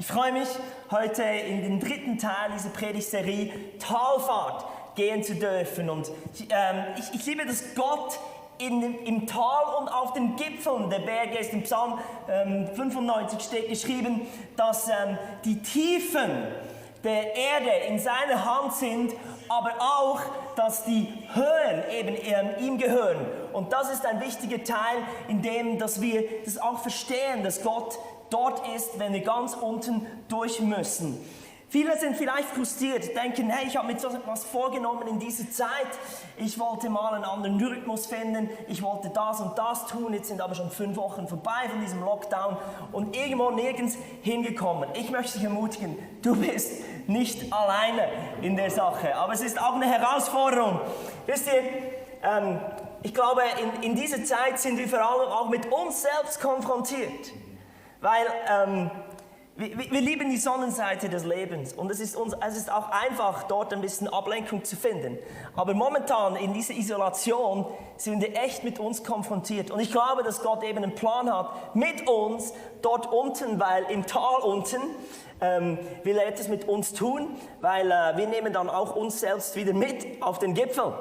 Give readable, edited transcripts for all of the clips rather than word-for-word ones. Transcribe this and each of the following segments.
Ich freue mich, heute in den dritten Teil dieser Predigtserie Talfahrt gehen zu dürfen. Und ich liebe, dass Gott im Tal und auf den Gipfeln der Berge ist. Im Psalm 95 steht geschrieben, dass die Tiefen der Erde in seiner Hand sind, aber auch, dass die Höhen eben ihm gehören. Und das ist ein wichtiger Teil, in dem, dass wir das auch verstehen, dass Gott dort ist, wenn wir ganz unten durch müssen. Viele sind vielleicht frustriert, denken, hey, ich habe mir so etwas vorgenommen in dieser Zeit. Ich wollte mal einen anderen Rhythmus finden, ich wollte das und das tun. Jetzt sind aber schon 5 Wochen vorbei von diesem Lockdown und irgendwo nirgends hingekommen. Ich möchte dich ermutigen, du bist nicht alleine in der Sache. Aber es ist auch eine Herausforderung. Wisst ihr, ich glaube, in dieser Zeit sind wir vor allem auch mit uns selbst konfrontiert. Weil wir lieben die Sonnenseite des Lebens und es ist auch einfach, dort ein bisschen Ablenkung zu finden. Aber momentan in dieser Isolation sind wir echt mit uns konfrontiert. Und ich glaube, dass Gott eben einen Plan hat mit uns dort unten, weil im Tal unten will er etwas mit uns tun, weil wir nehmen dann auch uns selbst wieder mit auf den Gipfel.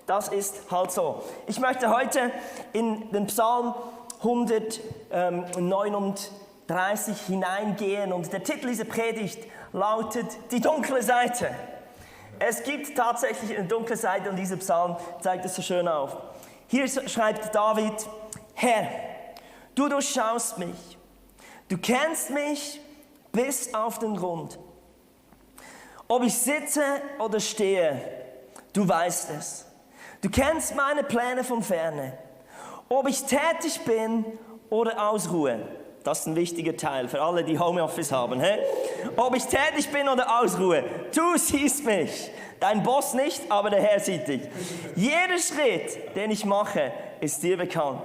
Das ist halt so. Ich möchte heute in den Psalm 139 hineingehen und der Titel dieser Predigt lautet Die dunkle Seite. Es gibt tatsächlich eine dunkle Seite und dieser Psalm zeigt es so schön auf. Hier schreibt David, Herr, du durchschaust mich, du kennst mich bis auf den Grund. Ob ich sitze oder stehe, du weißt es. Du kennst meine Pläne von ferne. Ob ich tätig bin oder ausruhe. Das ist ein wichtiger Teil für alle, die Homeoffice haben. He? Ob ich tätig bin oder ausruhe, du siehst mich. Dein Boss nicht, aber der Herr sieht dich. Jeder Schritt, den ich mache, ist dir bekannt.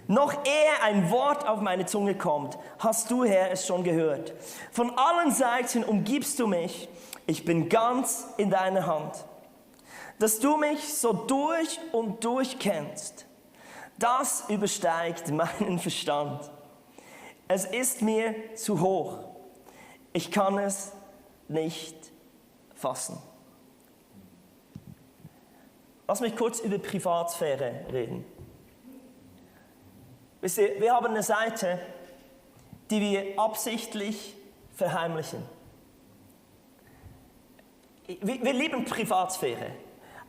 Noch ehe ein Wort auf meine Zunge kommt, hast du, Herr, es schon gehört. Von allen Seiten umgibst du mich. Ich bin ganz in deiner Hand. Dass du mich so durch und durch kennst, das übersteigt meinen Verstand. Es ist mir zu hoch. Ich kann es nicht fassen. Lass mich kurz über Privatsphäre reden. Wisst ihr, wir haben eine Seite, die wir absichtlich verheimlichen. Wir lieben Privatsphähre.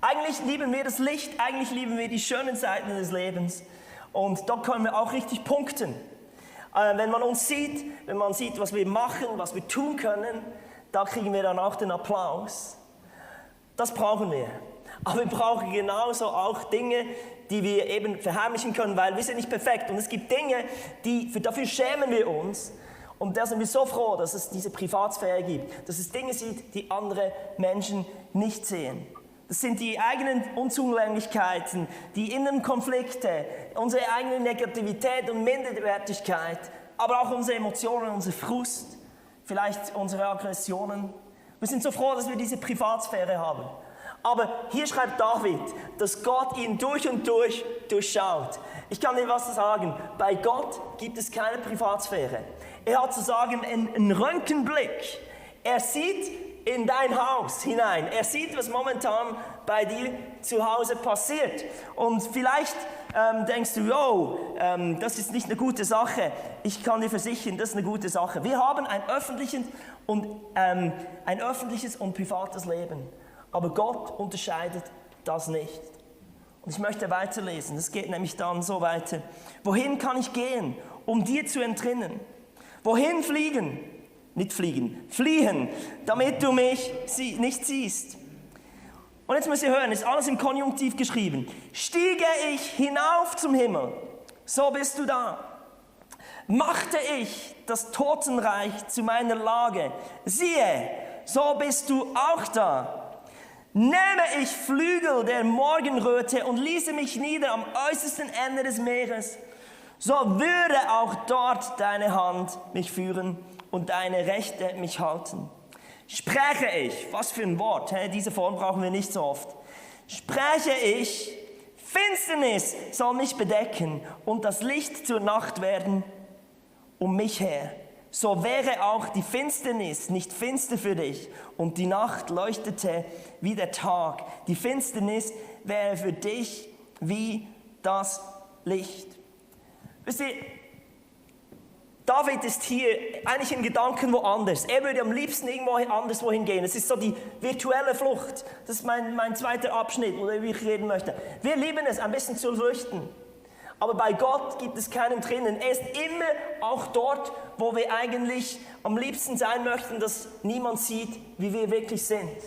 Eigentlich lieben wir das Licht, eigentlich lieben wir die schönen Seiten des Lebens. Und da können wir auch richtig punkten. Wenn man uns sieht, wenn man sieht, was wir machen, was wir tun können, da kriegen wir dann auch den Applaus. Das brauchen wir. Aber wir brauchen genauso auch Dinge, die wir eben verheimlichen können, weil wir sind nicht perfekt. Und es gibt Dinge, dafür schämen wir uns. Und da sind wir so froh, dass es diese Privatsphäre gibt, dass es Dinge sieht, die andere Menschen nicht sehen. Das sind die eigenen Unzulänglichkeiten, die inneren Konflikte, unsere eigene Negativität und Minderwertigkeit, aber auch unsere Emotionen, unser Frust, vielleicht unsere Aggressionen. Wir sind so froh, dass wir diese Privatsphäre haben. Aber hier schreibt David, dass Gott ihn durch und durch durchschaut. Ich kann dir was sagen, bei Gott gibt es keine Privatsphäre. Er hat sozusagen einen Röntgenblick. Er sieht in dein Haus hinein. Er sieht, was momentan bei dir zu Hause passiert. Und vielleicht denkst du, das ist nicht eine gute Sache. Ich kann dir versichern, das ist eine gute Sache. Wir haben ein öffentliches und privates Leben. Aber Gott unterscheidet das nicht. Und ich möchte weiterlesen. Das geht nämlich dann so weiter. Wohin kann ich gehen, um dir zu entrinnen? Wohin fliehen, damit du mich nicht siehst. Und jetzt müsst ihr hören, ist alles im Konjunktiv geschrieben. Stiege ich hinauf zum Himmel, so bist du da. Machte ich das Totenreich zu meiner Lage, siehe, so bist du auch da. Nehme ich Flügel der Morgenröte und ließe mich nieder am äußersten Ende des Meeres, so würde auch dort deine Hand mich führen und deine Rechte mich halten. Spreche ich, was für ein Wort, diese Form brauchen wir nicht so oft. Spreche ich, Finsternis soll mich bedecken und das Licht zur Nacht werden um mich her. so wäre auch die Finsternis nicht finster für dich und die Nacht leuchtete wie der Tag. Die Finsternis wäre für dich wie das Licht. Wisst ihr, David ist hier eigentlich in Gedanken woanders. Er würde am liebsten irgendwo anderswo hingehen. Es ist so die virtuelle Flucht. Das ist mein zweiter Abschnitt, worüber ich reden möchte. Wir lieben es, ein bisschen zu flüchten. Aber bei Gott gibt es keinen drinnen. Er ist immer auch dort, wo wir eigentlich am liebsten sein möchten, dass niemand sieht, wie wir wirklich sind.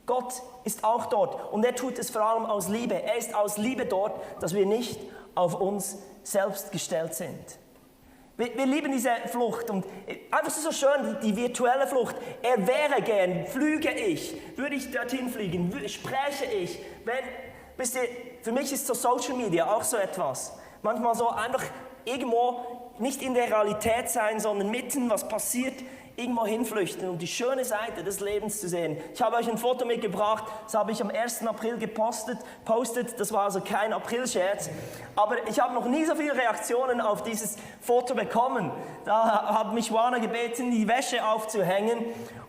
Gott ist auch dort und er tut es vor allem aus Liebe. Er ist aus Liebe dort, dass wir nicht auf uns selbst gestellt sind. Wir lieben diese Flucht und einfach so schön, die virtuelle Flucht. Er wäre gern, flüge ich, würde ich dorthin fliegen, spreche ich, wisst ihr, für mich ist so Social Media auch so etwas. Manchmal so einfach irgendwo nicht in der Realität sein, sondern mitten, was passiert, irgendwo hinflüchten und die schöne Seite des Lebens zu sehen. Ich habe euch ein Foto mitgebracht, das habe ich am 1. April gepostet. Das war also kein Aprilscherz. Aber ich habe noch nie so viele Reaktionen auf dieses Foto bekommen. Da hat mich Juana gebeten, die Wäsche aufzuhängen.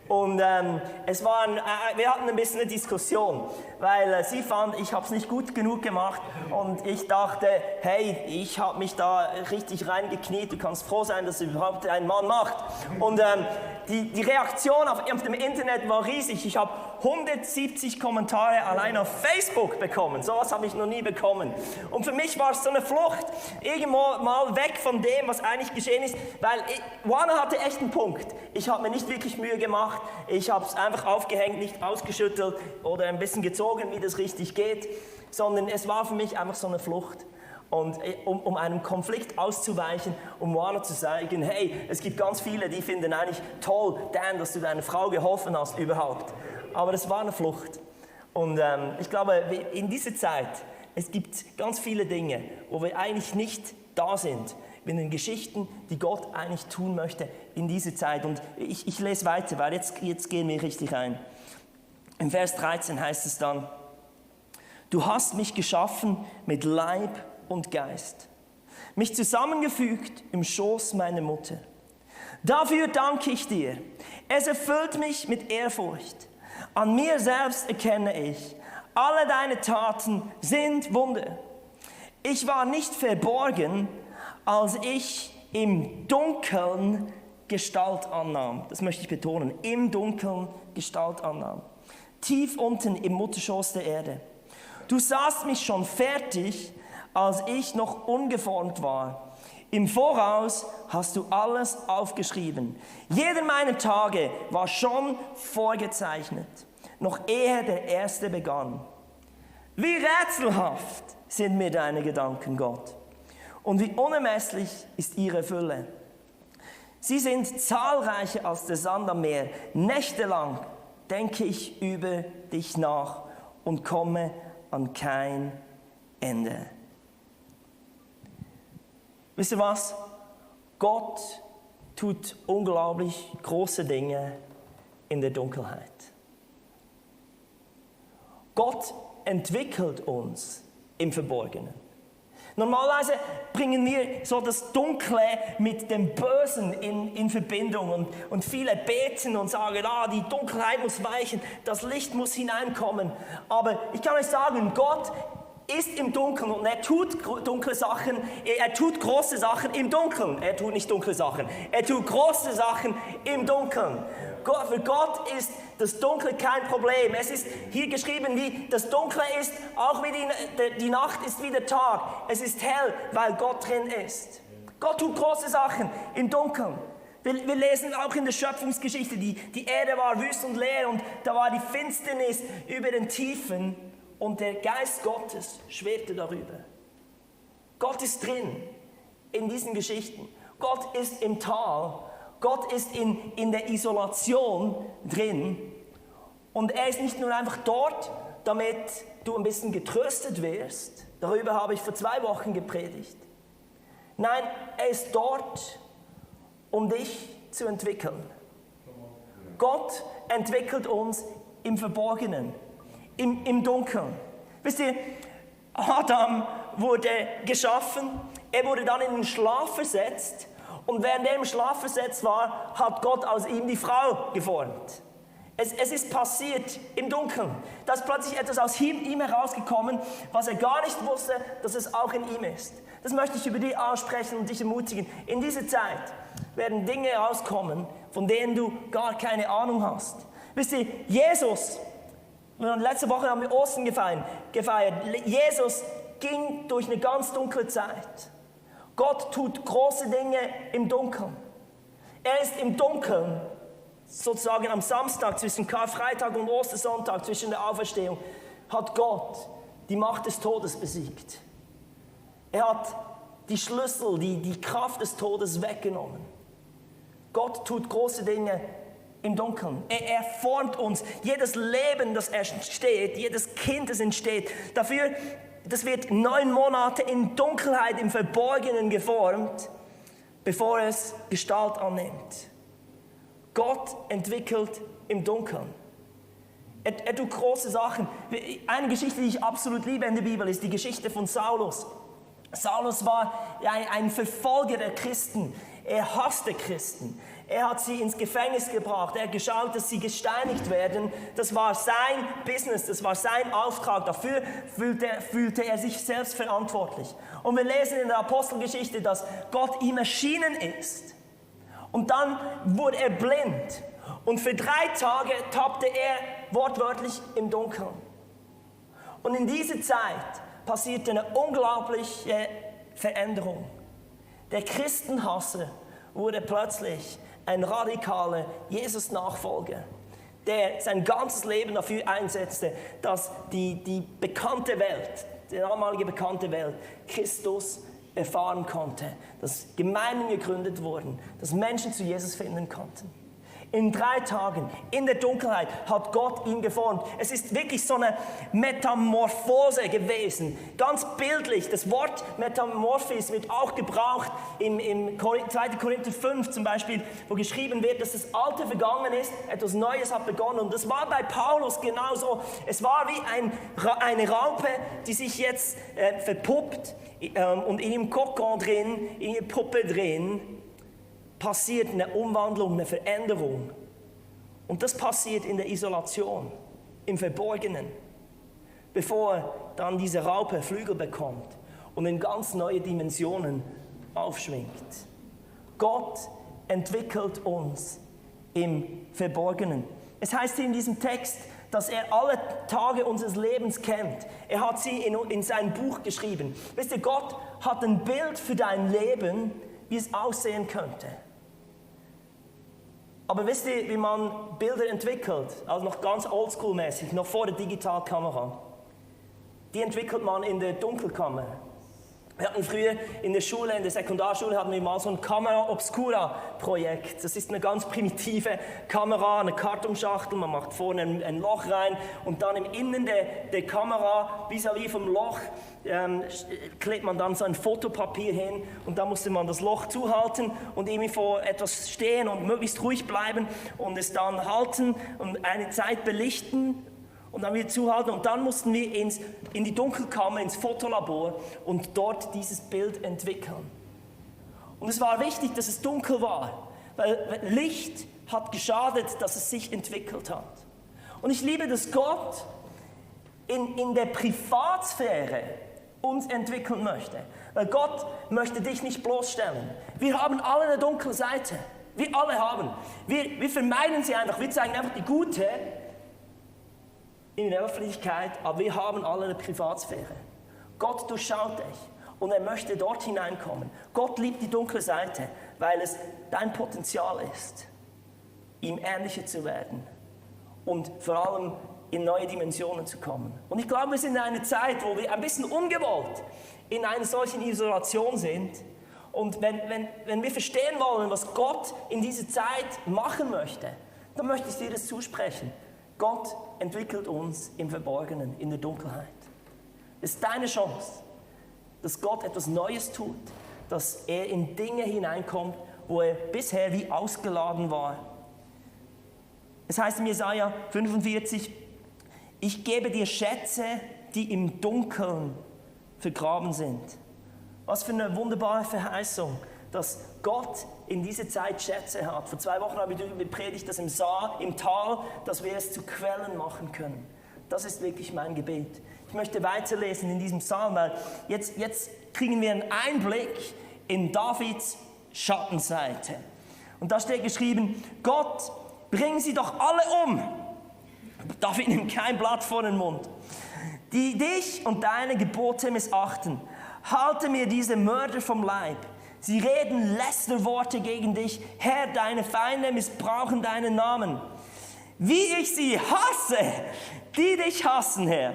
Und wir hatten ein bisschen eine Diskussion, weil sie fand, ich habe es nicht gut genug gemacht und ich dachte, hey, ich habe mich da richtig reingekniet, du kannst froh sein, dass es überhaupt ein Mann macht. Und die Reaktion auf dem Internet war riesig. Ich habe 170 Kommentare allein auf Facebook bekommen. Sowas habe ich noch nie bekommen. Und für mich war es so eine Flucht, irgendwo mal weg von dem, was eigentlich geschehen ist, weil Juana hatte echt einen Punkt. Ich habe mir nicht wirklich Mühe gemacht. Ich habe es einfach aufgehängt, nicht ausgeschüttelt oder ein bisschen gezogen, wie das richtig geht, sondern es war für mich einfach so eine Flucht. Und um einem Konflikt auszuweichen, um Juana zu sagen, hey, es gibt ganz viele, die finden eigentlich toll, Dan, dass du deiner Frau geholfen hast überhaupt. Aber das war eine Flucht. Und ich glaube, in dieser Zeit, es gibt ganz viele Dinge, wo wir eigentlich nicht da sind, in den Geschichten, die Gott eigentlich tun möchte in dieser Zeit. Und ich lese weiter, weil jetzt gehen wir richtig rein. Im Vers 13 heißt es dann, du hast mich geschaffen mit Leib und Geist, mich zusammengefügt im Schoß meiner Mutter. Dafür danke ich dir. Es erfüllt mich mit Ehrfurcht. An mir selbst erkenne ich, alle deine Taten sind Wunder. Ich war nicht verborgen, als ich im Dunkeln Gestalt annahm. Das möchte ich betonen, im Dunkeln Gestalt annahm. Tief unten im Mutterschoß der Erde. Du sahst mich schon fertig, als ich noch ungeformt war. Im Voraus hast du alles aufgeschrieben. Jeder meiner Tage war schon vorgezeichnet, noch ehe der erste begann. Wie rätselhaft sind mir deine Gedanken, Gott, und wie unermesslich ist ihre Fülle. Sie sind zahlreicher als der Sand am Meer. Nächtelang denke ich über dich nach und komme an kein Ende. Wisst ihr was? Gott tut unglaublich große Dinge in der Dunkelheit. Gott entwickelt uns im Verborgenen. Normalerweise bringen wir so das Dunkle mit dem Bösen in Verbindung und viele beten und sagen, die Dunkelheit muss weichen, das Licht muss hineinkommen. Aber ich kann euch sagen, Gott ist im Dunkeln und er tut dunkle Sachen, er tut große Sachen im Dunkeln. Er tut nicht dunkle Sachen, er tut große Sachen im Dunkeln. Für Gott ist das Dunkle kein Problem. Es ist hier geschrieben, wie das Dunkle ist, auch wie die Nacht ist wie der Tag. Es ist hell, weil Gott drin ist. Gott tut große Sachen im Dunkeln. Wir lesen auch in der Schöpfungsgeschichte, die Erde war wüst und leer und da war die Finsternis über den Tiefen. Und der Geist Gottes schwebte darüber. Gott ist drin in diesen Geschichten. Gott ist im Tal. Gott ist in der Isolation drin. Und er ist nicht nur einfach dort, damit du ein bisschen getröstet wirst. Darüber habe ich vor 2 Wochen gepredigt. Nein, er ist dort, um dich zu entwickeln. Gott entwickelt uns im Verborgenen. Im Dunkeln. Wisst ihr, Adam wurde geschaffen, er wurde dann in den Schlaf versetzt Und während er im Schlaf versetzt war, hat Gott aus ihm die Frau geformt. Es ist passiert im Dunkeln. Da ist plötzlich etwas aus ihm herausgekommen, was er gar nicht wusste, dass es auch in ihm ist. Das möchte ich über dich aussprechen und dich ermutigen. In dieser Zeit werden Dinge herauskommen, von denen du gar keine Ahnung hast. Wisst ihr, Jesus, letzte Woche haben wir Ostern gefeiert. Jesus ging durch eine ganz dunkle Zeit. Gott tut große Dinge im Dunkeln. Er ist im Dunkeln, sozusagen am Samstag zwischen Karfreitag und Ostersonntag, zwischen der Auferstehung, hat Gott die Macht des Todes besiegt. Er hat die Schlüssel, die Kraft des Todes weggenommen. Gott tut große Dinge im Dunkeln. Er formt uns. Jedes Leben, das entsteht, jedes Kind, das entsteht, das wird 9 Monate in Dunkelheit, im Verborgenen geformt, bevor es Gestalt annimmt. Gott entwickelt im Dunkeln. Er tut große Sachen. Eine Geschichte, die ich absolut liebe in der Bibel, ist die Geschichte von Saulus. Saulus war ein Verfolger der Christen. Er hasste Christen. Er hat sie ins Gefängnis gebracht. Er hat geschaut, dass sie gesteinigt werden. Das war sein Business, das war sein Auftrag. Dafür fühlte er sich selbst verantwortlich. Und wir lesen in der Apostelgeschichte, dass Gott ihm erschienen ist. Und dann wurde er blind. Und für 3 Tage tappte er wortwörtlich im Dunkeln. Und in dieser Zeit passierte eine unglaubliche Veränderung. Der Christenhasser wurde plötzlich ein radikaler Jesus-Nachfolger, der sein ganzes Leben dafür einsetzte, dass die bekannte Welt, die damalige bekannte Welt, Christus erfahren konnte, dass Gemeinden gegründet wurden, dass Menschen zu Jesus finden konnten. In 3 Tagen, in der Dunkelheit, hat Gott ihn geformt. Es ist wirklich so eine Metamorphose gewesen. Ganz bildlich, das Wort Metamorphis wird auch gebraucht im 2. Korinther 5 zum Beispiel, wo geschrieben wird, dass das Alte vergangen ist, etwas Neues hat begonnen. Und das war bei Paulus genauso. Es war wie eine Raupe, die sich jetzt verpuppt und in ihrem Kokon drin, in ihrer Puppe drin, passiert eine Umwandlung, eine Veränderung. Und das passiert in der Isolation, im Verborgenen, bevor dann diese Raupe Flügel bekommt und in ganz neue Dimensionen aufschwingt. Gott entwickelt uns im Verborgenen. Es heißt hier in diesem Text, dass er alle Tage unseres Lebens kennt. Er hat sie in sein Buch geschrieben. Wisst ihr, Gott hat ein Bild für dein Leben, wie es aussehen könnte. Aber wisst ihr, wie man Bilder entwickelt? Also noch ganz oldschool-mäßig, noch vor der Digitalkamera. Die entwickelt man in der Dunkelkammer. Wir hatten früher in der Schule, in der Sekundarschule, hatten wir mal so ein Camera Obscura-Projekt. Das ist eine ganz primitive Kamera, eine Kartonschachtel. Man macht vorne ein Loch rein und dann im Innen der Kamera, vis-à-vis vom Loch, klebt man dann so ein Fotopapier hin und da musste man das Loch zuhalten und irgendwie vor etwas stehen und möglichst ruhig bleiben und es dann halten und eine Zeit belichten. Und dann wieder zuhalten und dann mussten wir in die Dunkelkammer, ins Fotolabor und dort dieses Bild entwickeln. Und es war wichtig, dass es dunkel war, weil Licht hat geschadet, dass es sich entwickelt hat. Und ich liebe, dass Gott in der Privatsphäre uns entwickeln möchte. Weil Gott möchte dich nicht bloßstellen. Wir haben alle eine dunkle Seite. Wir alle haben. Wir vermeiden sie einfach. Wir zeigen einfach die gute in der Öffentlichkeit, aber wir haben alle eine Privatsphäre. Gott durchschaut dich und er möchte dort hineinkommen. Gott liebt die dunkle Seite, weil es dein Potenzial ist, ihm ähnlicher zu werden und vor allem in neue Dimensionen zu kommen. Und ich glaube, wir sind in einer Zeit, wo wir ein bisschen ungewollt in einer solchen Isolation sind. Und wenn wir verstehen wollen, was Gott in dieser Zeit machen möchte, dann möchte ich dir das zusprechen. Gott entwickelt uns im Verborgenen, in der Dunkelheit. Es ist deine Chance, dass Gott etwas Neues tut, dass er in Dinge hineinkommt, wo er bisher wie ausgeladen war. Es heißt in Jesaja 45, ich gebe dir Schätze, die im Dunkeln vergraben sind. Was für eine wunderbare Verheißung, dass Gott in dieser Zeit Schätze hat. Vor 2 Wochen habe ich darüber gepredigt, dass im Tal, dass wir es zu Quellen machen können. Das ist wirklich mein Gebet. Ich möchte weiterlesen in diesem Psalm, weil jetzt kriegen wir einen Einblick in Davids Schattenseite. Und da steht geschrieben, Gott, bring sie doch alle um. David nimmt kein Blatt vor den Mund. Die dich und deine Gebote missachten. Halte mir diese Mörder vom Leib. Sie reden Lästerworte gegen dich. Herr, deine Feinde missbrauchen deinen Namen. Wie ich sie hasse, die dich hassen, Herr.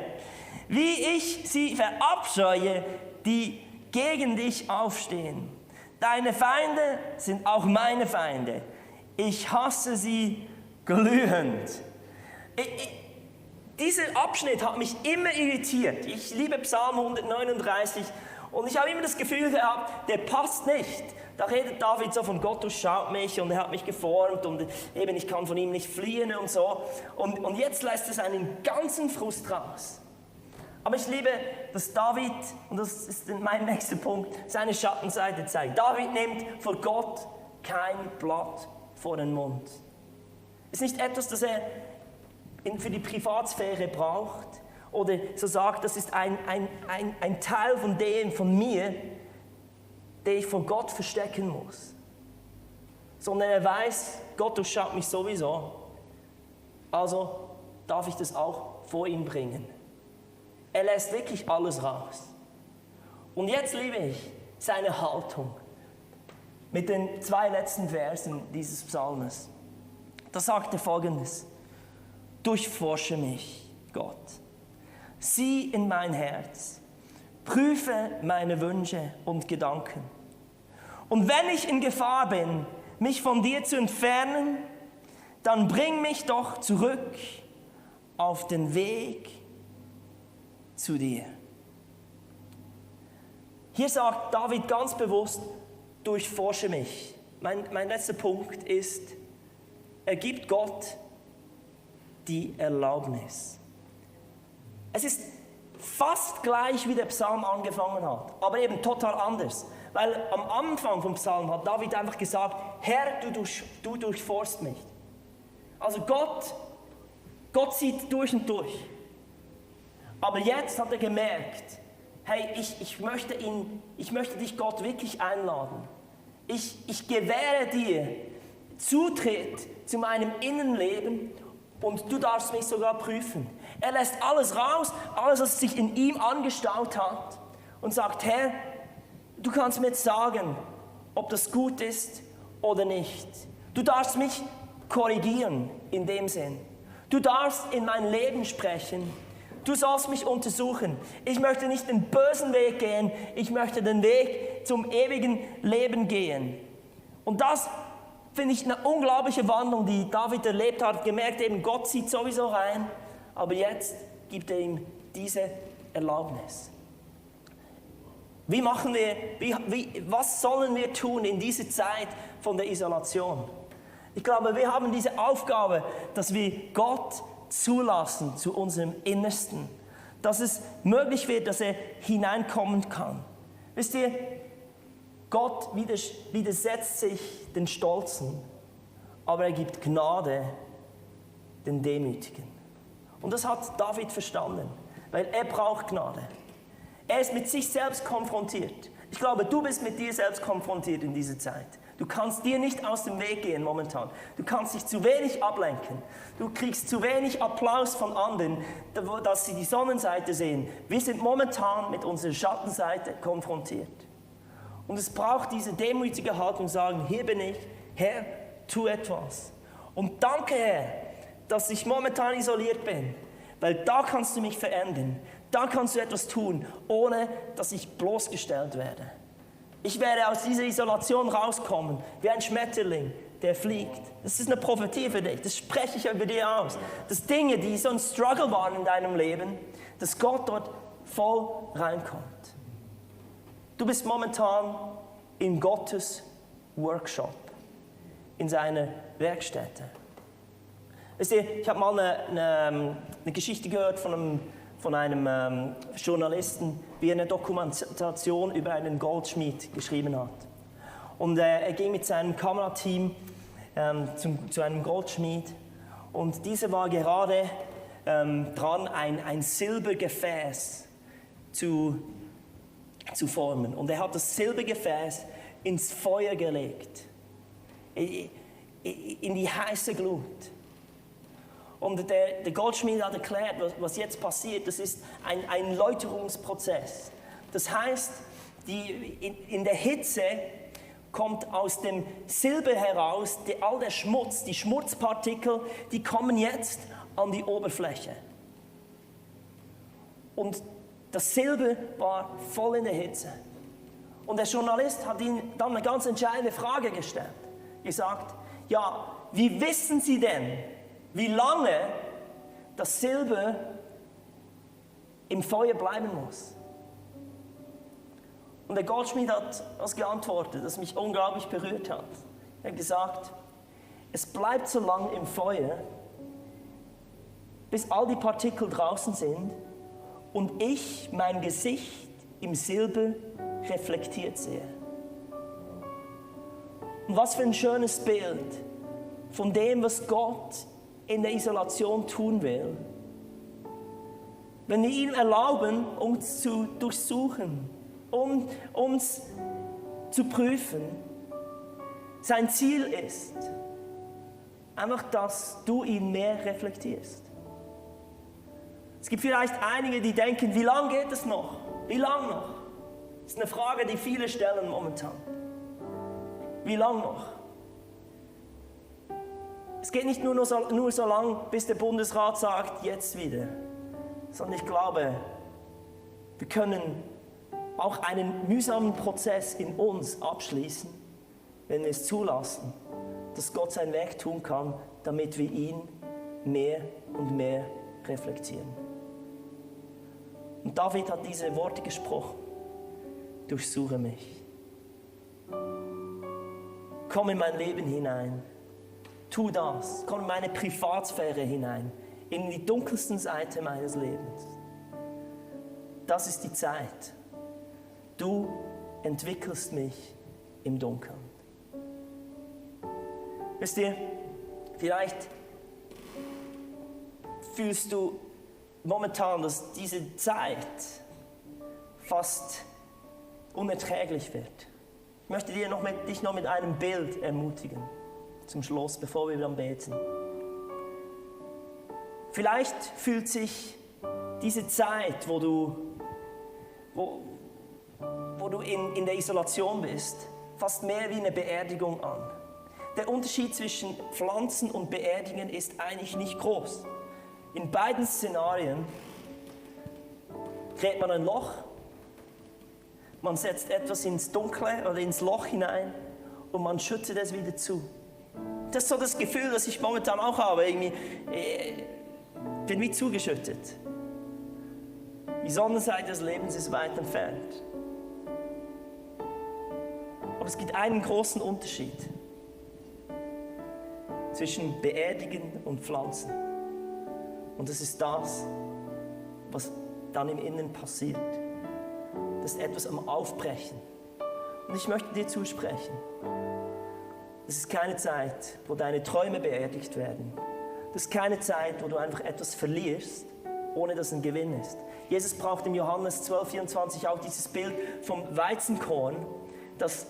Wie ich sie verabscheue, die gegen dich aufstehen. Deine Feinde sind auch meine Feinde. Ich hasse sie glühend. Dieser Abschnitt hat mich immer irritiert. Ich liebe Psalm 139 und ich habe immer das Gefühl gehabt, der passt nicht. Da redet David so von Gott durchschaut mich und er hat mich geformt und eben ich kann von ihm nicht fliehen und so. Und jetzt lässt er seinen ganzen Frust raus. Aber ich liebe, dass David, und das ist mein nächster Punkt, seine Schattenseite zeigt. David nimmt vor Gott kein Blatt vor den Mund. Es ist nicht etwas, das er für die Privatsphäre braucht oder so sagt, das ist ein Teil von mir, den ich vor Gott verstecken muss. Sondern er weiß, Gott durchschaut mich sowieso, also darf ich das auch vor ihn bringen. Er lässt wirklich alles raus. Und jetzt liebe ich seine Haltung mit den 2 letzten Versen dieses Psalmes. Da sagt er Folgendes: Durchforsche mich, Gott. Sieh in mein Herz. Prüfe meine Wünsche und Gedanken. Und wenn ich in Gefahr bin, mich von dir zu entfernen, dann bring mich doch zurück auf den Weg zu dir. Hier sagt David ganz bewusst, durchforsche mich. Mein letzter Punkt ist, er gibt Gott die Erlaubnis. Es ist fast gleich, wie der Psalm angefangen hat, aber eben total anders. Weil am Anfang vom Psalm hat David einfach gesagt, Herr, du durchforst mich. Also Gott sieht durch und durch. Aber jetzt hat er gemerkt, hey, ich möchte dich, Gott, wirklich einladen. Ich gewähre dir Zutritt zu meinem Innenleben und du darfst mich sogar prüfen. Er lässt alles raus, alles, was sich in ihm angestaut hat und sagt, Herr, du kannst mir jetzt sagen, ob das gut ist oder nicht. Du darfst mich korrigieren in dem Sinn. Du darfst in mein Leben sprechen. Du sollst mich untersuchen. Ich möchte nicht den bösen Weg gehen, ich möchte den Weg zum ewigen Leben gehen. Und das finde ich eine unglaubliche Wandlung, die David erlebt hat. Gemerkt eben, Gott sieht sowieso rein, aber jetzt gibt er ihm diese Erlaubnis. Was sollen wir tun in dieser Zeit von der Isolation? Ich glaube, wir haben diese Aufgabe, dass wir Gott zulassen zu unserem Innersten, dass es möglich wird, dass er hineinkommen kann. Wisst ihr, Gott widersetzt sich den Stolzen, aber er gibt Gnade den Demütigen. Und das hat David verstanden, weil er braucht Gnade. Er ist mit sich selbst konfrontiert. Ich glaube, du bist mit dir selbst konfrontiert in dieser Zeit. Du kannst dir nicht aus dem Weg gehen momentan. Du kannst dich zu wenig ablenken. Du kriegst zu wenig Applaus von anderen, dass sie die Sonnenseite sehen. Wir sind momentan mit unserer Schattenseite konfrontiert. Und es braucht diese demütige Haltung, sagen, hier bin ich, Herr, tu etwas. Und danke, Herr, dass ich momentan isoliert bin, weil da kannst du mich verändern. Da kannst du etwas tun, ohne dass ich bloßgestellt werde. Ich werde aus dieser Isolation rauskommen, wie ein Schmetterling, der fliegt. Das ist eine Prophetie für dich, das spreche ich über dir aus. Dass Dinge, die so ein Struggle waren in deinem Leben, dass Gott dort voll reinkommt. Du bist momentan in Gottes Workshop, in seiner Werkstätte. Ich habe mal eine Geschichte gehört von einem Journalisten, wie er eine Dokumentation über einen Goldschmied geschrieben hat. Und er ging mit seinem Kamerateam zu einem Goldschmied. Und dieser war gerade dran, ein Silbergefäß zu formen. Und er hat das Silbergefäß ins Feuer gelegt, in die heiße Glut. Und der Goldschmied hat erklärt, was jetzt passiert. Das ist ein Läuterungsprozess. Das heißt, in der Hitze kommt aus dem Silber heraus all der Schmutz, die Schmutzpartikel, die kommen jetzt an die Oberfläche. Und das Silber war voll in der Hitze. Und der Journalist hat ihm dann eine ganz entscheidende Frage gestellt. Gesagt, ja, wie wissen Sie denn, wie lange das Silber im Feuer bleiben muss? Und der Goldschmied hat was geantwortet, das mich unglaublich berührt hat. Er hat gesagt, es bleibt so lange im Feuer, bis all die Partikel draußen sind und ich mein Gesicht im Silber reflektiert sehe. Und was für ein schönes Bild von dem, was Gott in der Isolation tun will. Wenn wir ihm erlauben, uns zu durchsuchen, uns zu prüfen, sein Ziel ist einfach, dass du ihn mehr reflektierst. Es gibt vielleicht einige, die denken, wie lange geht es noch? Wie lange noch? Das ist eine Frage, die viele stellen momentan. Wie lange noch? Es geht nicht nur so lange, bis der Bundesrat sagt, jetzt wieder. Sondern ich glaube, wir können auch einen mühsamen Prozess in uns abschließen, wenn wir es zulassen, dass Gott sein Werk tun kann, damit wir ihn mehr und mehr reflektieren. Und David hat diese Worte gesprochen. Durchsuche mich. Komm in mein Leben hinein. Tu das. Komm in meine Privatsphäre hinein. In die dunkelsten Seite meines Lebens. Das ist die Zeit. Du entwickelst mich im Dunkeln. Wisst ihr, vielleicht fühlst du momentan, dass diese Zeit fast unerträglich wird. Ich möchte dich noch mit einem Bild ermutigen, zum Schluss, bevor wir dann beten. Vielleicht fühlt sich diese Zeit, wo du in der Isolation bist, fast mehr wie eine Beerdigung an. Der Unterschied zwischen Pflanzen und Beerdigen ist eigentlich nicht groß. In beiden Szenarien gräbt man ein Loch, man setzt etwas ins Dunkle oder ins Loch hinein und man schüttet es wieder zu. Das ist so das Gefühl, das ich momentan auch habe. Irgendwie, bin wie zugeschüttet. Die Sonnenseite des Lebens ist weit entfernt. Aber es gibt einen großen Unterschied zwischen Beerdigen und Pflanzen. Und das ist das, was dann im Innen passiert. Das ist etwas am Aufbrechen. Und ich möchte dir zusprechen, das ist keine Zeit, wo deine Träume beerdigt werden. Das ist keine Zeit, wo du einfach etwas verlierst, ohne dass ein Gewinn ist. Jesus braucht im Johannes 12,24 auch dieses Bild vom Weizenkorn, das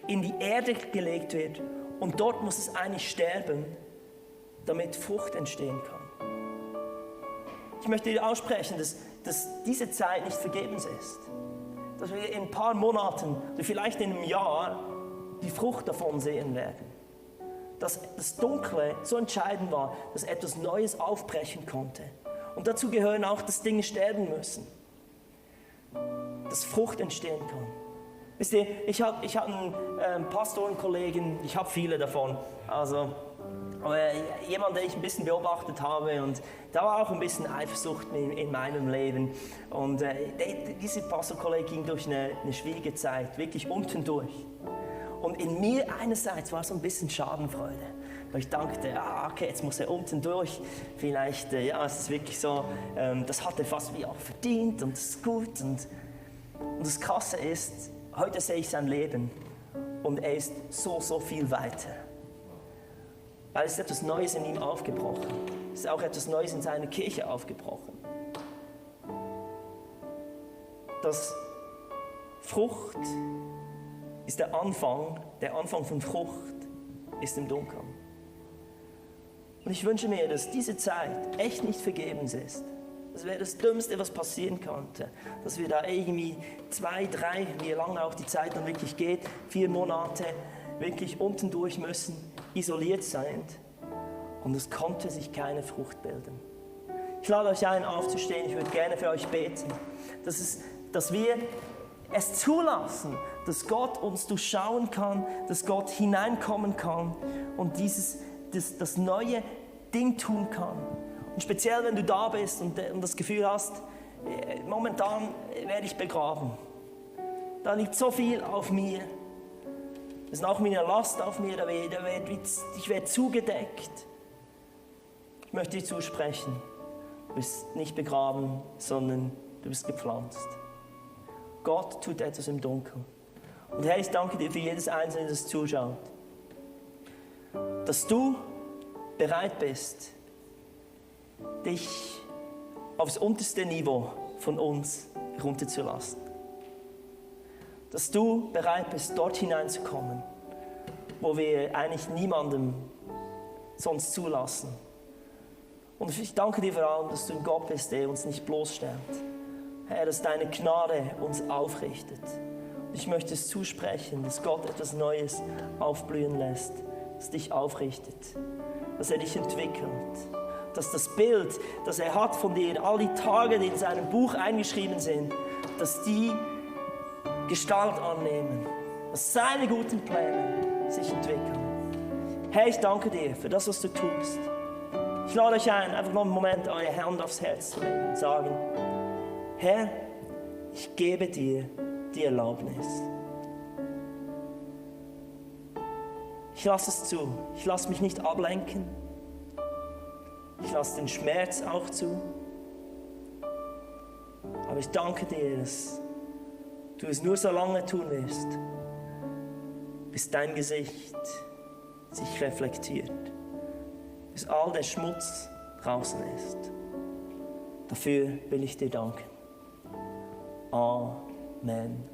in die Erde gelegt wird und dort muss es eigentlich sterben, damit Frucht entstehen kann. Ich möchte dir aussprechen, dass diese Zeit nicht vergebens ist. Dass wir in ein paar Monaten oder vielleicht in einem Jahr die Frucht davon sehen werden. Dass das Dunkle so entscheidend war, dass etwas Neues aufbrechen konnte. Und dazu gehören auch, dass Dinge sterben müssen. Dass Frucht entstehen kann. Wisst ihr, ich hab einen Pastorenkollegen, ich habe viele davon, aber jemand, den ich ein bisschen beobachtet habe und da war auch ein bisschen Eifersucht in meinem Leben. Und dieser Pastorkollege ging durch eine schwierige Zeit, wirklich unten durch. Und in mir einerseits war so ein bisschen Schadenfreude, weil ich dachte, okay, jetzt muss er unten durch, vielleicht, es ist wirklich so, das hat er fast wie auch verdient und das ist gut. Und das Krasse ist, heute sehe ich sein Leben und er ist so, so viel weiter. Weil es ist etwas Neues in ihm aufgebrochen. Es ist auch etwas Neues in seiner Kirche aufgebrochen. Das Frucht ist der Anfang von Frucht ist im Dunkeln. Und ich wünsche mir, dass diese Zeit echt nicht vergebens ist. Das wäre das Dümmste, was passieren konnte. Dass wir da irgendwie 2, 3, wie lange auch die Zeit dann wirklich geht, 4 Monate wirklich unten durch müssen, isoliert sein. Und es konnte sich keine Frucht bilden. Ich lade euch ein, aufzustehen. Ich würde gerne für euch beten. Dass wir es zulassen, dass Gott uns durchschauen kann, dass Gott hineinkommen kann und das neue Ding tun kann. Und speziell, wenn du da bist und das Gefühl hast, momentan werde ich begraben. Da liegt so viel auf mir. Es ist auch eine Last auf mir, ich werde zugedeckt. Ich möchte dir zusprechen, du bist nicht begraben, sondern du bist gepflanzt. Gott tut etwas im Dunkeln. Und Herr, ich danke dir für jedes Einzelne, das zuschaut. Dass du bereit bist, dich aufs unterste Niveau von uns runterzulassen. Dass du bereit bist, dort hineinzukommen, wo wir eigentlich niemandem sonst zulassen. Und ich danke dir vor allem, dass du ein Gott bist, der uns nicht bloßstellt. Herr, dass deine Gnade uns aufrichtet. Und ich möchte es zusprechen, dass Gott etwas Neues aufblühen lässt, das dich aufrichtet, dass er dich entwickelt, dass das Bild, das er hat von dir, all die Tage, die in seinem Buch eingeschrieben sind, dass die Gestalt annehmen, dass seine guten Pläne sich entwickeln. Herr, ich danke dir für das, was du tust. Ich lade euch ein, einfach noch einen Moment eure Hand aufs Herz zu legen und sagen, Herr, ich gebe dir die Erlaubnis. Ich lasse es zu. Ich lasse mich nicht ablenken. Ich lasse den Schmerz auch zu. Aber ich danke dir, dass du es nur so lange tun wirst, bis dein Gesicht sich reflektiert, bis all der Schmutz draußen ist. Dafür will ich dir danken. Amen.